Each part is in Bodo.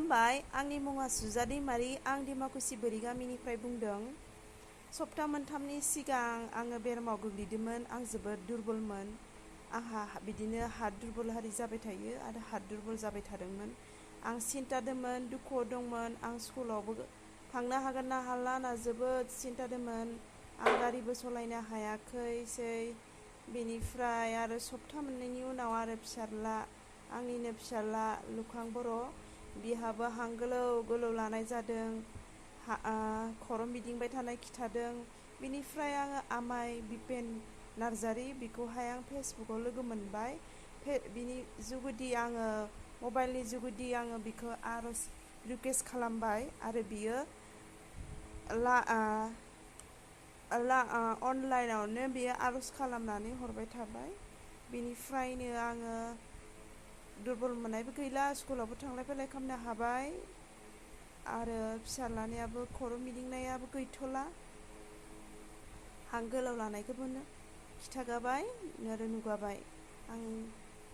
हामबाय आंनि मुङा सुजा दैमारि आं डिमाकुसि बोरि गामिनिफ्राय बुंदों। सप्ता मोनथामनि सिगां आङो बेरामाव गोग्लैदोंमोन। आं जोबोद दुरबलमोन। आंहा बिदिनो हार्ट दुरबलारि जाबाय थायो आरो हार्ट दुरबल जाबाय थादोंमोन। आं सिन्ता दंमोन, दुखुआव दंमोन। आं स्कुलावबो थांनो हागोन ना हाला होनना जोबोद सिन्ता दंमोन। आं गारिबो सालायनो हायाखैसै। बेनिफ्राय आरो सप्ता मोननैनि उनाव आरो आंनिनो फिसाला लुखां बर' बिहाबो हां गोलाव गोलाव लानाय जादों। खर' गिदिंबाय थानाय खिथादों। बिनिफ्राय आङो आमाइ बिपेन नार्जारि बिखौहाय आं फेसबुकाव लोगो मोनबाय। बिनि जुगुदि आङो मबाइलनि जुगुदि आङो बिखौ आर'ज रिकुवेस्ट खालामबाय आरो बियो अनलाइनावनो बियो आर'ज खालामनानै हरबाय थाबाय। बिनिफ्रायनो आङो दुरबल मोननायबो गैला, स्कुलावबो थांलाय फैलाय खालामनो हाबाय आरो फिसालानियाबो खर' गिदिंनायाबो गैथ'ला। हां गोलाव लानायखौबो खिथागाबाय आरो नुगाबाय। आं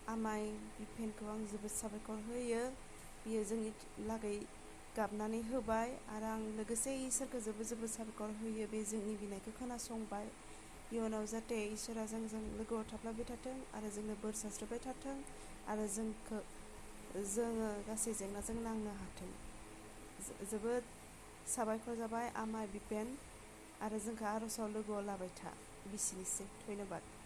आमाइ बिपेनखौ आं जोबोद साबायखर होयो। बियो जोंनि लागै गाबनानै होबाय आरो आं लोगोसे इसोरखौ जोबोद जोबोद साबायखर होयो। बे जोंनि बिनायखौ खोनासंबाय। इयुनाव जाहाथे इसोरा जोंजों लोगोआव थाफ्लाबाय थाथों आरो जोंनो बोर सारस्रिबाय थाथों आरो जोङो गासै जेंनाजों नांनो हाथों। जोबोद साबायखर जाबाय आमाइ बिपेन आरो जोंखौ आर'जआव लोगोआव लाबाय था। बिसिनिसै धन्यबाद।